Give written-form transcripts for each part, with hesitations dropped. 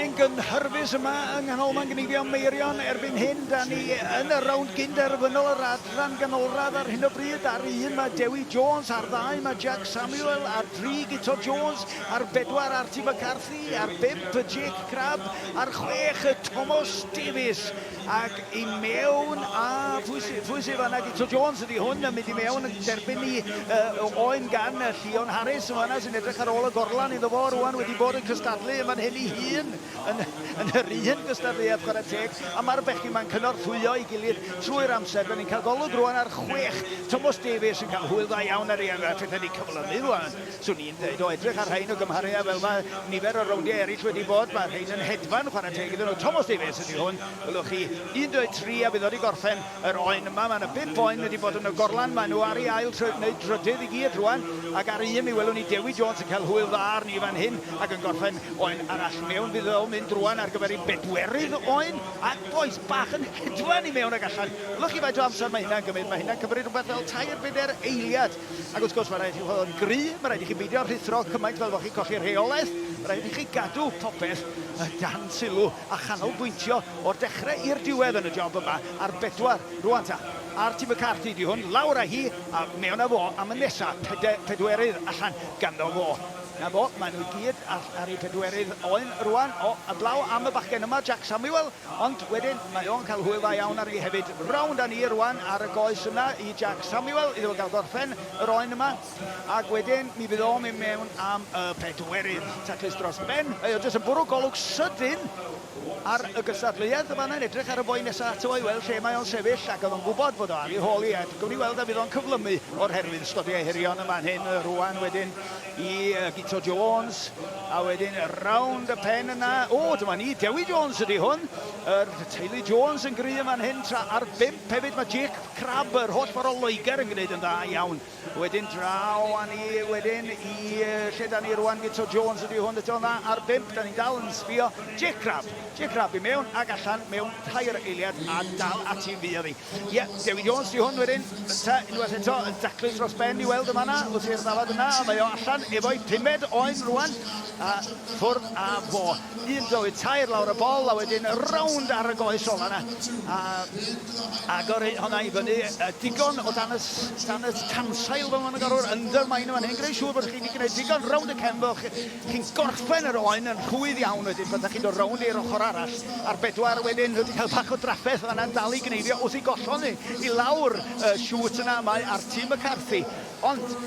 Mae'n gynhyrfus yma yng Nghanolfan Gneifio Meirion erbyn hyn. Da ni yn y rownd gynderfynol yr adran ganolradd ar hyn o bryd. Ar un mae Dewi Jones, ar ddau mae Jack Samuel, ar dri Guto Jones, ar bedwar Artie McCarthy, ar bump Jake Crabb, ar chwech Thomas Davies. Ac i mewn a phwy sy, phwy sydd fanna? Guto Jones ydy hwn, yn mynd i mewn yn derbyn i oen gan Llion Harris yn fanna sy'n edrych ar ôl y gorlan iddo fo rwan wedi bod yn cystadlu yn fan hyn ei hun yn, yn yr un gystadleuaeth chwarae teg a mae'r bechgyn ma'n cynorthwyo ei gilydd trwy'r amser. Da ni'n cael golwg rwan ar chwech Tomos Davies yn cael hwyl dda iawn ar ei pethau wedi cyflymu rwan. Swn i'n deud, o edrych ar rhain o gymharu â fel mae nifer o rowndiau eraill wedi bod, mae rhain yn hedfan, chwarae teg iddyn nhw. Tomos Davies ydy hwn, welwch chi, 1, 2, 3, a fydd o wedi gorffen yr oen yma. Mae yna bump oen wedi bod yn y gorlan, maen nhw ar ei ail neu drydydd i gyd rwan, ac ar un mi welwn ni Dewi Jones yn cael hwyl dda arni fan hyn, ac yn gorffen oen arall mewn. Fydd o'n mynd rwan ar gyfer ei bedwerydd oen, a bois bach yn hedfan i mewn ac allan. Welwch chi faint o amser mae hynna'n gymryd? Mae hynna'n cymryd rhywbeth fel tair, bedair eiliad. Ac wrth gwrs, mae rhaid i chi fod yn gry, mae rhaid i chi beidio rhuthro cymaint fel bod chi'n colli rheolaeth, mae rhaid i chi gadw popeth dan sylw a chanolbwyntio o'r dechrau i'r diwedd yn y job yma ar bedwar. Rwan ta, Artie McCarthy 'di hwn, lawr â hi a mewn â fo am y nesa, pedwerydd allan ganddo fo. Na fo, maen nhw i gyd ar eu pedwerydd oen rwan. O, a blaw am y bachgen yma, Jack Samuel. Ond wedyn, mae o'n cael hwyl dda iawn arni hefyd. Rownd â ni rwan ar y goes yna i Jack Samuel, iddo fo gael gorffen yr oen yma. Ac wedyn, mi fydd o'n mynd mewn am y pedwerydd. Taclus dros ben. Mae o jyst yn bwrw golwg sydyn ar y gystadleuaeth yn fan'na, yn edrych ar y boi nesa ato fo i weld lle mae o'n sefyll, ac oedd o'n gwybod fod o ar ei hôl hi, a gawn ni weld a fydd o'n cyflymu o'r herwydd. Sgodiau hirion yn fan hyn rwan wedyn. I Guto Jones, a wedyn rownd y pen yna. O, dyma ni, Dewi Jones ydy hwn. Yr teulu Jones yn gry yn fan hyn, tra ar bump hefyd mae Jake Crabb, yr holl ffordd o Loegr yn gwneud yn dda iawn. Wedyn draw â ni wedyn i lle da ni rwan, Guto Jones ydy hwn eto yna ar bump, da ni'n dal yn sbio. Jake Crabb, Jake Crabb i mewn ac allan mewn tair eiliad a dal ati fuodd hi. Ie, Dewi Jones 'di hwn wedyn, ynte, unwaith eto, yn daclus dros ben i weld yn fan'na, wrth i'r ddafad yna, a mae o allan efo'i pumed oen rwan, a ffwrdd â fo. Un, dou, tair lawr y bol, a wedyn rownd ar y goes ola 'na, a agor honna i fyny, digon o dan y, dan y tansail fel maen nhw'n galw'r undermine yn fan hyn, gwneud siŵr bod chi wedi gwneud digon rownd y cefn fel chi'n gorffen yr oen yn rhwydd iawn wedyn pan 'dach chi'n dod rownd i'r ochr arall a'r bedwar wedyn wedi cael bach o drafferth fan'na dal i gneifio wrth i gollon ni i lawr y siwt yna mae Artie McCarthy ond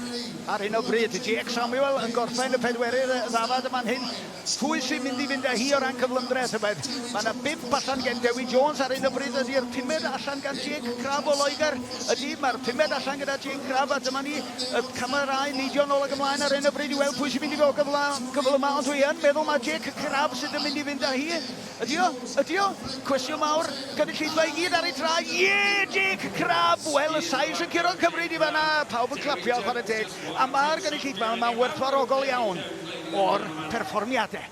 ar hyn o bryd Jake Samuel yn gorffen y pedwerydd ddafad yn fan hyn. Pwy sy'n mynd i fynd â hi o ran cyflymdra tybed? Mae yna bump allan gen Dewi Jones ar hyn o bryd ydy'r pumed allan gan Jake Crabb o Loegr? Ydy, mae'r pumed allan gyda Jake Crabb a dyma ni y camerâu'n neidio nôl ac ymlaen ar hyn o bryd i weld pwy sy'n mynd i fod gyflyma, ond dwi yn meddwl mae Jake Crabb sydd yn mynd i fynd â hi. Ydy o? Ydy o? Cwestiwn mawr, gynulleidfa i gyd ar eu traed. Ie, Jake Crabb! Wel, y Sais yn curo Cymru di fan'na, pawb yn clapio, chwarae teg. A mae'r gynulleidfa yma'n werthfawrogol iawn o'r perfformiadau.